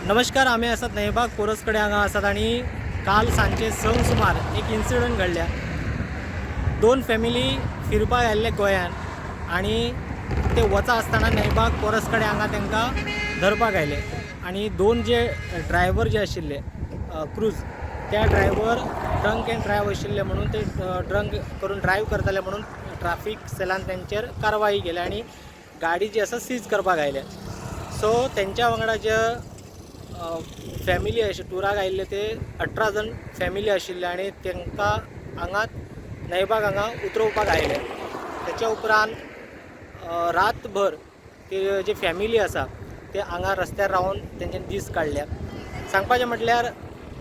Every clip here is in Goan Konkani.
नमस्कार, आमी आसात न्हयबाग पोरस कडेन हांगा आसात आनी काल सांजचे 6 सुमार एक इन्सिडंट घडल्या. दोन फॅमिली फिरपाक आयिल्ले गोंयान आनी ते वता आसतना न्हयबाग पोरस कडेन हांगा तांकां धरपाक आयले आनी दोन जे ड्रायव्हर जे आशिल्ले क्रूज, त्या ड्रायव्हर ड्रंक अँड ड्रायव्ह आशिल्ले म्हणून ते ड्रंक करून ड्रायव्ह करताले म्हणून ट्राफीक सेलान तेंचेर कारवाई केली आनी गाडी जी आसा सीज करपाक आयले. सो तेंच्या वांगडा जे फॅमिली अशे टुराक आयिल्ले ते 18 जाण फॅमिली आशिल्ले आनी तांकां हांगात न्हयबाग हांगा उतरोवपाक आयले. तेच्या उपरांत रातभर ते जे फॅमिली आसा ते हांगा रस्त्यार रावन तेंच्यानी दीस काडल्या. सांगपाचें म्हटल्यार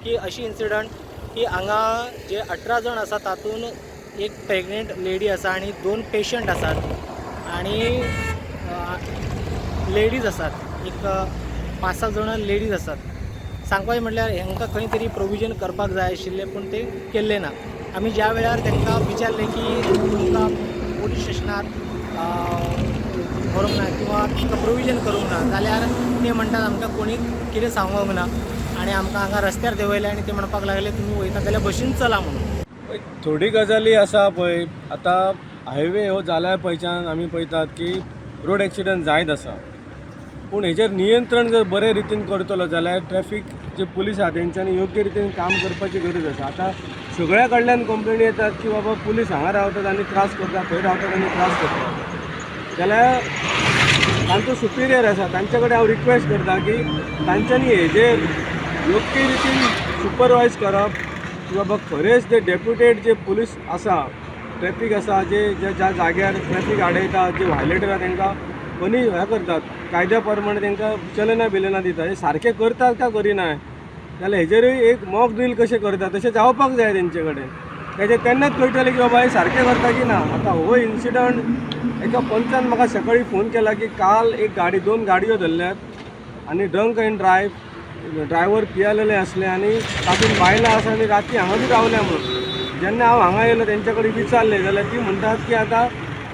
की अशी इन्सिडंट की हांगा जे 18 जाण आसा तातूंत एक प्रेग्नेंट लेडी आसा आनी दोन पेशंट आसात आनी लेडीज आसात, एक पांच सात जाणां लेडीज आसात. सांगपाचें म्हटल्यार हांकां खंय तरी प्रोविजन करपाक जाय आशिल्लें, पूण तें केल्लें ना. आमी ज्या वेळार तांकां विचारलें की तुमकां पोलीस स्टेशनार व्हरूंक ना किंवा तुमकां प्रोविजन करूंक ना जाल्यार ते म्हणटात आमकां कोणी कितें सांगूंक ना आनी आमकां हांगा रस्त्यार देंवयले आनी ते म्हणपाक लागले तुमी वयता जाल्यार बशीन चला म्हणून. थोडी गजाली आसा पळय, आतां हायवे हो जाल्या पयच्यान आमी पळयतात की रोड एक्सिडंट जायत आसा, पूण हेजेर नियंत्रण जर बरे रितीन करतलो जाल्यार ट्रॅफीक जे पुलीस आहा तेंच्यांनी योग्य रितीन काम करपाची गरज आसा. आतां सगळ्या कडल्यान कंप्लेनी येतात की बाबा पुलीस हांगा रावतात आनी त्रास करता, थंय रावतात आनी त्रास करतात. जाल्यार तांचो सुपिरियर आसा तांचे कडेन हांव रिक्वेस्ट करता की तांच्यांनी हेजेर योग्य रितीन सुपरवायज करप की बाबा खरेंच ते डेप्युटेड जे पुलीस आसा, ट्रॅफीक आसा, जे जे ज्या जाग्यार ट्रॅफीक आडयता, जे व्हायलेटर आसा तांकां पनी हें करतात, कायद्या प्रमाणे तांकां चलना बिलना दिता, हे सारकें करतात काय करिना जाल्यार हेजेरूय एक मॉक ड्रील कशें करता तशें जावपाक जाय तेंचे कडेन. तेजें तेन्नाच कळटलें की बाबा हे सारकें करता की ना. आतां हो इन्सिडंट एका पंचान म्हाका सकाळी फोन केला की काल एक गाडी, दोन गाडयो धरल्यात आनी ड्रंक अँड ड्रायव्ह, ड्रायव्हर पियालेले आसले आनी तातूंत बायलां आसा आनी राती हांगाच रावल्या म्हणून. जेन्ना हांव हांगा येयलो, तेंच्या कडेन विचारलें जाल्यार ती म्हणटात की आतां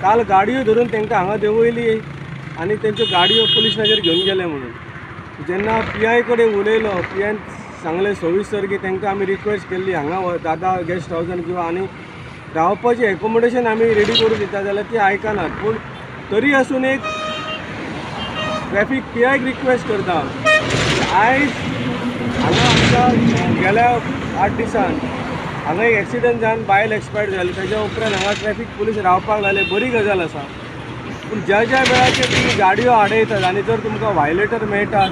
काल गाडयो धरून तांकां हांगा देंवयली आनी तेंच्यो गाडयो पुलीस स्टेशनाचेर घेवन गेले म्हणून. जेन्ना पी I कडेन उलयलो, पी आयन सांगलें सविस्तर की तांकां आमी रिक्वेस्ट केल्ली हांगा दादा गेस्ट हावसान किंवा आनी रावपाचें एकोमोडेशन आमी रेडी करून दिता जाल्यार ती आयकनात. पूण तरी आसून एक ट्रॅफीक पी आयक रिक्वेस्ट करता, आयज हांगा आमच्या गेल्या 8 दिसान हांगा एक एक्सिडंट जावन बायल एक्सपायर्ड जाली. तेज्या उपरांत हांगा ट्रॅफीक पुलीस रावपाक लागले, बरी गजाल आसा. पूण ज्या ज्या वेळाचेर तुमी गाडयो आडयतात आनी जर तुमकां व्हायलेटर मेळटात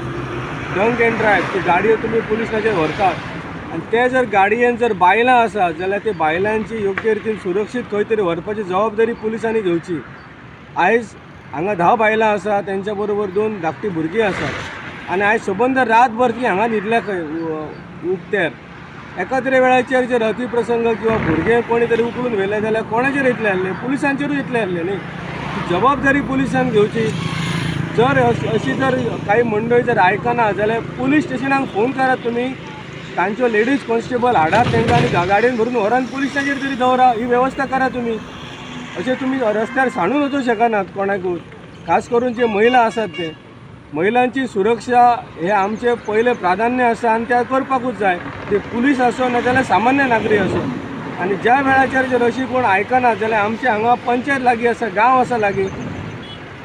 ड्रंक अँड ड्रायव्ह, ती गाडयो तुमी पुलीस स्टेशनाचेर व्हरतात आनी ते जर गाडयेन जर बायलां आसा जाल्यार ते बायलांची योग्य रितीन सुरक्षीत खंय तरी व्हरपाची जबाबदारी पुलिसांनी घेवची. आयज हांगा 10 बायलां आसा, तेंच्या बरोबर दोन धाकटीं भुरगीं आसात आनी आयज सबंद रातभर ती हांगा न्हिदल्या खंय उक्त्यार. एकाद्रे वेळाचेर जर अतिप्रसंग किंवा भुरगें कोणी तरी उखलून व्हेलें जाल्यार कोणाचेर येतलें आसलें? पुलिसांचेरूच येतलें आसलें न्ही. ती जबाबदारी पुलिसान घेवची. जर अशी जर काही मंडळी जर आयकना जाल्यार पुलीस स्टेशनाक फोन करात, तुमी तांच्यो लेडीज कॉन्स्टेबल हाडात तांकां आनी गाडयेन भरून व्हरान पुलीस स्टेशनाचेर तरी दवरा, ही वेवस्था करा तुमी. अशें तुमी रस्त्यार सांडून वचूंक शकनात कोणाकूच, खास करून जे महिला आसात ते. महिलांची सुरक्षा हे आमचें पयलें प्राधान्य आसा आनी तें करपाकूच जाय, ते पुलीस आसो ना जाल्यार सामान्य नागरीक आसो. आनी ज्या वेळाचेर जर अशी कोण आयकना जाल्यार आमचे हांगा पंचायत लागीं आसा, गांव आसा लागीं,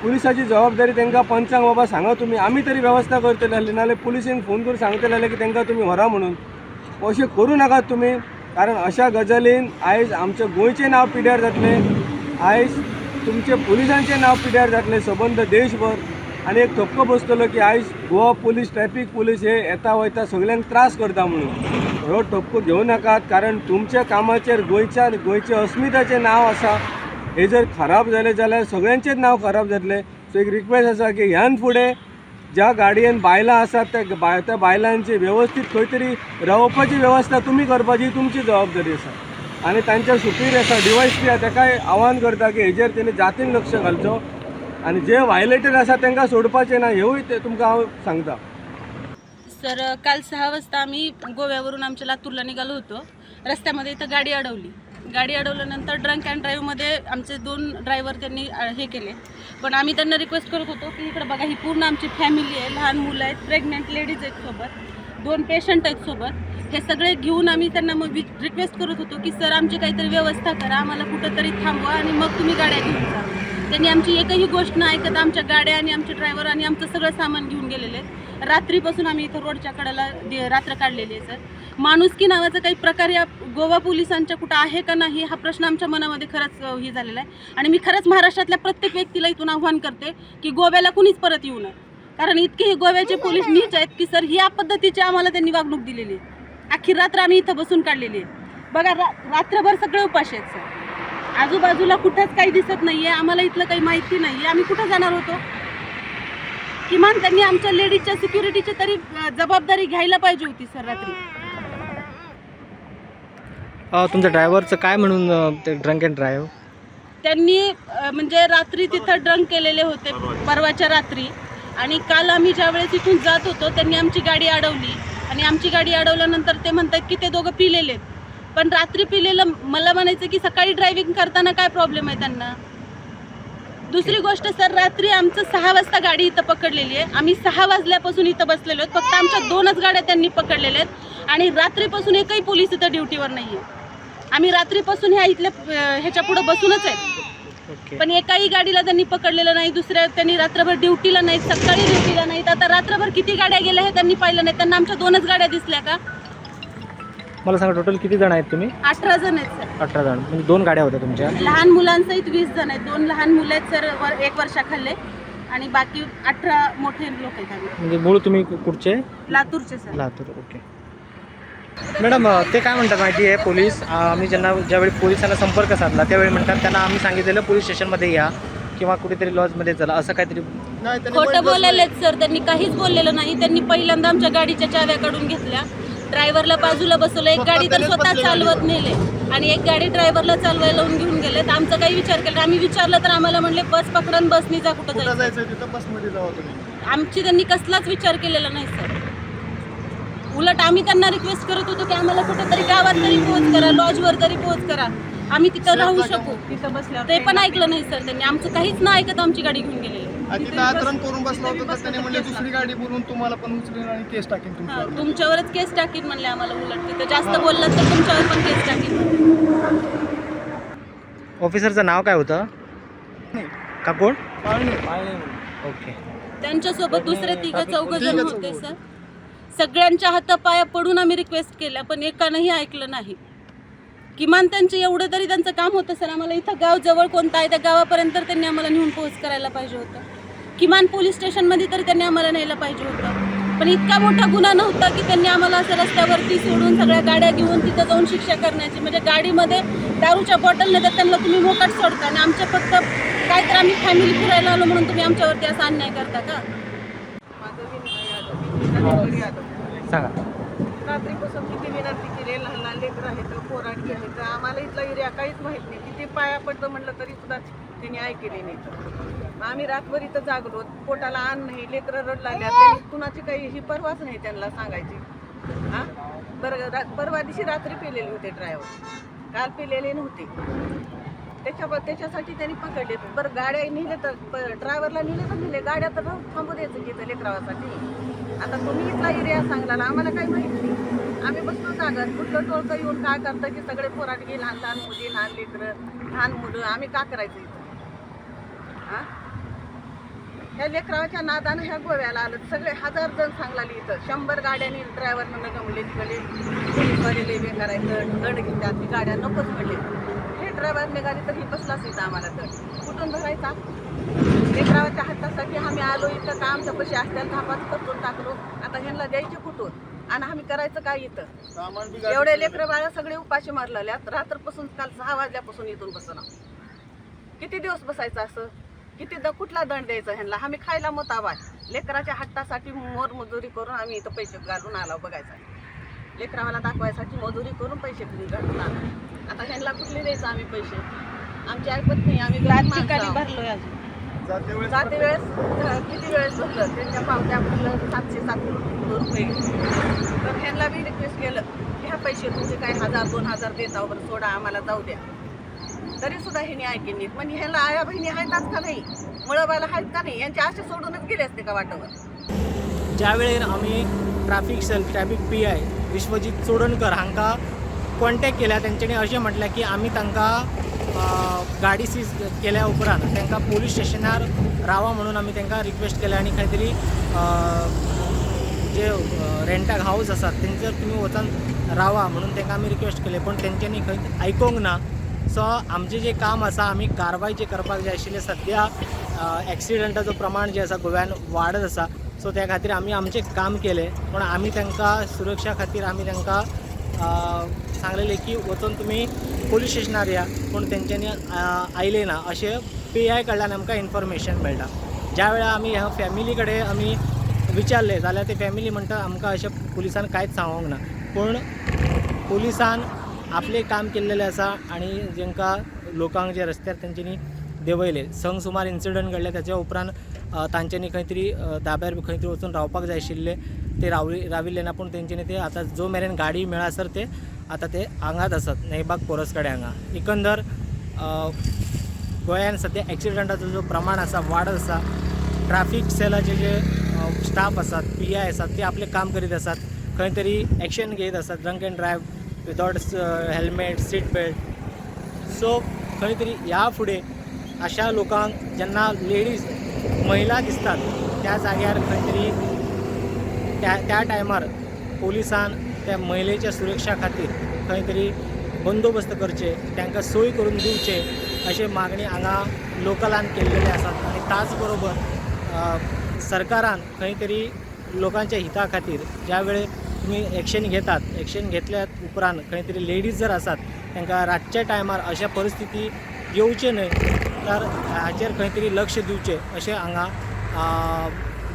पुलिसाची जबाबदारी तांकां पंचांक बाबा सांगा तुमी, आमी तरी वेवस्था करतले आसली, नाजाल्यार पुलिसेन फोन करून सांगतले जाल्यार की तांकां तुमी व्हरा म्हणून. अशें करूं नाकात तुमी, कारण अशा गजालीन आयज आमच्या गोंयचें नांव पिड्यार जातलें, आयज तुमचे पुलिसांचें नांव पिड्यार जातलें सबंद देशभर आनी एक ठपको बसतलो की आयज गोवा पुलीस, ट्रॅफीक पुलीस हे येता वयता सगल्यांक त्रास करता म्हणून. हो ठपको घेवं नाकात, कारण तुमच्या कामाचेर गोंयच्या गोंयचे अस्मिताचें नांव आसा. हे जर खराब जालें जाल्यार सगळ्यांचेच नांव खराब जातलें. सो एक रिक्वेस्ट आसा की ह्यान फुडें ज्या गाडयेन बायलां आसात त्या बायलांची वेवस्थीत खंय तरी रावपाची वेवस्था तुमी करपाची तुमची जबाबदारी आसा. आनी तांच्या सुपीर आसा, डीवायएसपी आसा, ताकाय आव्हान करता की हेजेर तेणी जातीन लक्ष घालचो आनी जे व्हायलेटर आसा तांकां सोडपाचें ना, हेवूय ते तुमकां हांव सांगता. सर, काल 6 वाजता आम्ही गोव्यावरून आमच्या लातूरला निघालो होतो. रस्त्यामध्ये इथं गाडी अडवली. गाडी अडवल्यानंतर ड्रंक अँड ड्राईव्हमध्ये आमचे दोन ड्रायव्हर त्यांनी हे केले. पण आम्ही त्यांना रिक्वेस्ट करत होतो की इकडं बघा, ही पूर्ण आमची फॅमिली आहे, लहान मुलं आहेत, प्रेग्नंट लेडीज आहेत सोबत, दोन पेशंट आहेत सोबत. हे सगळे घेऊन आम्ही त्यांना मग रिक्वेस्ट करत होतो की सर, आमची काहीतरी व्यवस्था करा, आम्हाला कुठंतरी थांबवा आणि मग तुम्ही गाड्या घेऊन जा. त्यांनी आमची एकही गोष्ट न ऐकत आमच्या गाड्या आणि आमचे ड्रायव्हर आणि आमचं सगळं सामान घेऊन गेलेले आहेत. रात्रीपासून आम्ही इथं रोडच्या कडेला रात्र काढलेली आहे सर. माणुसकी नावाचा काही प्रकार या गोवा पोलिसांच्या कुठं आहे का नाही, हा प्रश्न आमच्या मनामध्ये खरंच हे झालेला आहे. आणि मी खरंच महाराष्ट्रातल्या प्रत्येक व्यक्तीला इथून आव्हान करते की गोव्याला कुणीच परत येऊ नये, कारण इतके हे गोव्याचे पोलीस नीच आहेत की सर, ह्या पद्धतीची आम्हाला त्यांनी वागणूक दिलेली आहे. अख्खी रात्र आम्ही इथं बसून काढलेली आहे. बघा, रात्रभर सगळे उपाशी आहेत सर. आजूबाजूला कुठंच काही दिसत नाही आहे, आम्हाला इथलं काही माहिती नाही आहे. आम्ही कुठं जाणार होतो? किमान त्यांनी आमच्या लेडीजच्या सिक्युरिटीची तरी जबाबदारी घ्यायला पाहिजे होती सर रात्री. तुमच्या ड्रायव्हरचं काय म्हणून ते ड्रंक अँड ड्राईव्ह? त्यांनी म्हणजे रात्री तिथं ड्रंक केलेले होते, परवाच्या रात्री. आणि काल आम्ही ज्यावेळेस इथून जात होतो, त्यांनी आमची गाडी अडवली आणि आमची गाडी अडवल्यानंतर ते म्हणतात की ते दोघं पिलेले आहेत. पण रात्री पिलेलं, मला म्हणायचं की सकाळी ड्रायव्हिंग करताना काय प्रॉब्लेम आहे त्यांना? दुसरी गोष्ट सर, रात्री आमचं 6 वाजता गाडी इथं पकडलेली आहे. आम्ही 6 वाजल्यापासून इथं बसलेलो आहेत. फक्त आमच्या दोनच गाड्या त्यांनी पकडलेल्या आहेत आणि रात्रीपासून एकही पोलीस इथं ड्युटीवर नाही आहे. आम्ही रात्रीपासून ह्या इथल्या ह्याच्या पुढं बसूनच आहेत. पण एकाही गाडीला त्यांनी पकडलेलं नाही. दुसऱ्या त्यांनी रात्रभर ड्युटीला नाहीत, सकाळी ड्युटीला नाहीत. आता रात्रभर किती गाड्या गेल्या हे त्यांनी पाहिलं नाही. त्यांना आमच्या दोनच गाड्या दिसल्या का? मला सांगा, टोटल किती जण आहेत तुम्ही? 18 जण आहेत सर. 18 जण, म्हणजे दोन गाड्या होत्या तुमच्या? लहान मुलांसहित 20 जण आहेत. दोन लहान मुलं आहेत सर, एक वर्षाखालले आणि बाकी 18 मोठे लोक आहेत आम्ही. म्हणजे मूळ तुम्ही कुठचे? लातूरचे सर. लातूर, ओके. मॅडम, ते काय म्हणतात माहिती आहे पोलीस, आम्ही ज्यांना ज्यावेळी पोलिसांना संपर्क साधला त्यावेळी म्हणतात त्यांना आम्ही सांगितलेलं पोलीस स्टेशनमध्ये या किंवा कुठेतरी लॉजमध्ये चला, असं काहीतरी. नाही, त्यांनी खोटं म्हटलंच बोलायलेत सर. त्यांनी काहीच बोललेलं नाही. त्यांनी पहिल्यांदा आमच्या गाडीच्या चाव्या काढून घेतल्या, ड्रायव्हरला बाजूला बसवलं. एक स्वतः गाडी तर त्यानेच स्वतः बसले चालवत गाडीवर. नेले आणि एक गाडी ड्रायव्हरला चालवायला लावून घेऊन गेले. तर आमचा काही विचार केला? आम्ही विचारलं तर आम्हाला म्हणले, बस पकडा आणि बसनी जा, कुठं कुठं जायचं. जायचं तिथं बसमध्ये जावा तुम्ही. आमची त्यांनी कसलाच विचार केलेला नाही सर. उलट आम्ही त्यांना रिक्वेस्ट करत होतो की आम्हाला कुठेतरी गावात तरी पोहोच करा, लॉजवर तरी पोहोच करा, आम्ही तिथं राहू शकू. तिथं बसल्यावर ते पण ऐकलं नाही सर त्यांनी. आमचं काहीच न ऐकत आमची गाडी घेऊन गेलेली. आणि तिथं आतरण करून बसला होता तर त्याने म्हणले, दुसरी गाडी बोलून तुम्हाला पण उचलून आणि केस टाकेन हा, तुमच्यावर. तुमच्यावरच केस टाकीन म्हणले आम्हाला. उलट तिथं जास्त बोललात तर तुमच्यावर पण केस टाकीन म्हणले. ऑफिसरचं नाव काय होतं का कोण? पाळणे. ओके. त्यांच्यासोबत दुसरे तिघ चौघ जण तिघं होते सर. सगळ्यांच्या हातापाया पडून आम्ही रिक्वेस्ट केल्या, पण एकानंही ऐकलं नाही. किमान त्यांचे एवढं तरी त्यांचं काम होतं सर, आम्हाला इथं गाव जवळ कोणतं आहे त्या गावापर्यंत तर त्यांनी आम्हाला नेऊन पोहोच करायला पाहिजे होतं. किमान पोलीस स्टेशनमध्ये तरी त्यांनी आम्हाला न्यायला पाहिजे होतं. पण इतका मोठा गुन्हा नव्हता की त्यांनी आम्हाला असं रस्त्यावरती सोडून सगळ्या गाड्या घेऊन तिथं जाऊन शिक्षा करण्याची. म्हणजे गाडीमध्ये दारूच्या बॉटल नेतात त्यांना तुम्ही मोकाट सोडता आणि आमच्या फक्त काय तर आम्ही फॅमिली फिरायला आलो म्हणून तुम्ही आमच्यावरती असा अन्याय करता का? माझं विनय यादव, विनीता दिनकर यादव. सांगा. रात्रीपासून किती विनंती केली. लहान लहान लेकरं आहेत, पोरांची आहेत. आम्हाला इथला एरिया काहीच माहीत नाही. किती पाया पडतं म्हटलं तरी सुद्धा त्यांनी ऐकले नाही. मग आम्ही रात्रभर इथं जागलो. पोटाला अन्न नाही, लेकरं रड लागल्या. त्यांनी कुणाची काही ही परवाच नाही त्यांना सांगायची. हां बरं, परवा दिवशी रात्री पिलेले होते ड्रायव्हर, काल पिलेले नव्हते. त्याच्यासाठी त्यांनी पकडले. बरं, गाड्या नेले तर ड्रायव्हरला नेले तर नेले, गाड्या तर थांबू द्यायचं की इथं लेकरावासाठी. आता तुम्ही इथला एरिया सांगला, आम्हाला काही माहित नाही. आम्ही बसलो जागत. कुठलं टोळकं येऊन काय करतं की सगळे पोराटगी, लहान लहान मुली, लहान लेकरं, लहान मुलं, आम्ही का करायचं इथं? हा, ह्या लेकराच्या नादानं ह्या गोव्याला आलं. सगळे हजार जण सांगलाली इथं. 100 गाड्यांनी ड्रायव्हरनं गमले तिकडे. पोलीसवाले लय बेकार आहेत, दंड घेतात. ही गाड्या नकोच म्हणले. हे ड्रायव्हर निघाली तर ही बसलाच इथं. आम्हाला दंड कुठून भरायचा? लेकराच्या हातासाठी आम्ही आलो इथं का आमच्या पैसे असल्या 10-5 खर्चून टाकलो. आता ह्यांना द्यायचे कुठून आणि आम्ही करायचं काय इथं? सामान बी गाडीत एवढे लेकरं बाळा सगळे उपाशी मारलेले. रात्रपासून, काल 6 वाजल्यापासून इथून बसून किती दिवस बसायचं असं? किती कुठला दंड द्यायचा ह्यांना? आम्ही खायला मत आहे. लेकराच्या हट्टासाठी मोर मजुरी करून आम्ही इथं पैसे घालून आलो बघायचा. लेकरावाला दाखवायसाठी मजुरी करून पैसे घालून आलो. आता ह्यांना कुठले द्यायचं आम्ही पैसे? आमची ऐकत नाही. आम्ही गरीब माणसं ठिकाणी आहोत. भरलोय अजून. जाते वेळेस जाते वेळेस किती वेळेस भरलं त्यांच्या पावत्या भरलं, 707 रुपये. तर ह्यांना बी रिक्वेस्ट केलं, घ्या पैसे तुमचे काय 1000 2000 देता बरं, सोडा आम्हाला जाऊ द्या. तरी सुद्धा ह्यांनी ऐकेन नाहीत. म्हणजे ह्यांना आया बहिणी आहेत का नाही, मळबाला आहेत का नाही, यांचे असे सोडूनच गेले असते का वाटावर? ज्या वेळेर आमी traffic cell traffic PI Vishwajit Chodankar हांकां कॉन्टेक्ट केल्या, तेंच्यांनी अशें म्हटलें की आमी तांकां गाडी सीज केल्या उपरांत तांकां पोलीस स्टेशनार रावा म्हणून आमी तांकां रिक्वेस्ट केल्या आनी खंय तरी जे रेंटाक हावज आसात तेंचेर तुमी वचोन रावा म्हणून तांकां आमी रिक्वेस्ट केले, पूण तेंच्यांनी खंय आयकोंक ना. सो आमचें जें काम आसा, आमी कारवाय जी करपाक जाय आशिल्ली, सद्या एक्सिडंटाचो प्रमाण जें आसा गोव्यान वाडत आसा, सो त्या खातीर आमी आमचें काम केलें, पूण आमी तांकां सुरक्षा खातीर आमी तांकां सांगलेलें की वचोन तुमी पोलीस स्टेशनार या, पूण तेंच्यांनी आयलें ना अशें PI कडल्यान आमकां इन्फॉर्मेशन मेळटा. ज्या वेळार आमी ह्या फॅमिली कडेन आमी विचारलें जाल्यार ते फॅमिली म्हणटा आमकां अशें पुलिसान कांयच सांगोंक ना, पूण पुलिसान आपलें काम केल्लेलें आसा आनी जेंकां लोकांक जे रस्त्यार तेंच्यांनी देंवयले. संग सुमार इन्सिडंट घडले ताच्या उपरांत तांच्यांनी खंय तरी धाब्यार खंय तरी वचून रावपाक जाय आशिल्लें, ते राविल्ले ना, पूण तेंच्यांनी ते आतां जो मेरेन गाडी मेळासर ते आतां ते हांगाच आसात, नेयबाग पोरस कडेन हांगा. एकंदर गोंयान सद्या एक्सिडंटाचो जो प्रमाण आसा वाडत आसा. ट्राफीक सेलाचे जे स्टाफ आसात, PI आसात, ते आपलें काम करीत आसात, खंय तरी एक्शन घेयत आसात, drunk and drive, without helmet, seat belt. So खंय तरी ह्या फुडें अशा लोकांक जेन्ना लेडीज महिला दिसतात त्या जाग्यार खंय तरी त्या त्या टायमार पोलिसान त्या महिलेच्या सुरक्षा खातीर खंय तरी बंदोबस्त करचे, तांकां सोय करून दिवचे अशें मागणी हांगा लोकलान केल्लेले आसात. आनी ताच बरोबर सरकारान खंय तरी लोकांच्या हिता खातीर ज्या वेळेर तुमी एक्शन घेतात, एक्शन घेतल्या उपरांत खंय तरी लेडीज जर आसात तांकां रातच्या टायमार अशा परिस्थिती येवचे न्हय तर हाचेर खंय तरी लक्ष दिवचें अशें हांगा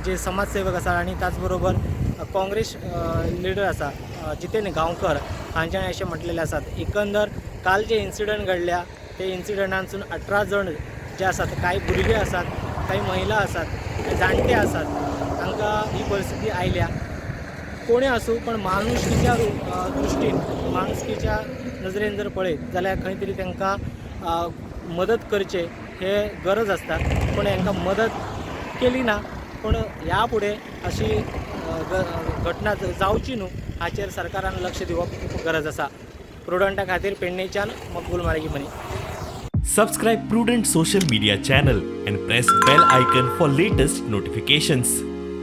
जे समाजसेवक आसा आनी त्याच बरोबर काँग्रेस लिडर आसा जितेंद्र गांवकर हांच्यानी अशें म्हटलेलें आसात. एकंदर काल जे इन्सिडंट घडल्या ते इन्सिडंटानसून 18 जण जे आसात, कांय भुरगे आसात, कांय महिला आसात, कांय जाणटे आसात, तांकां ही परिस्थिती आयल्या. कोणूय आसूं, पण माणुसकीच्या दृश्टीन, माणुसकीच्या नजरेन जर पळयत जाल्यार खंय तरी तांकां मदत करचें हे गरज आसता, पूण हांकां मदत केली ना. पूण ह्या फुडें अशी घटना जावची न्हू हाचेर सरकारान लक्ष दिवप खूब गरज आसा. प्रुडंटा खातीर पेडणेच्यान मकबूल मार्गी money. Subscribe Prudent Social Media channel and press bell icon for latest notifications.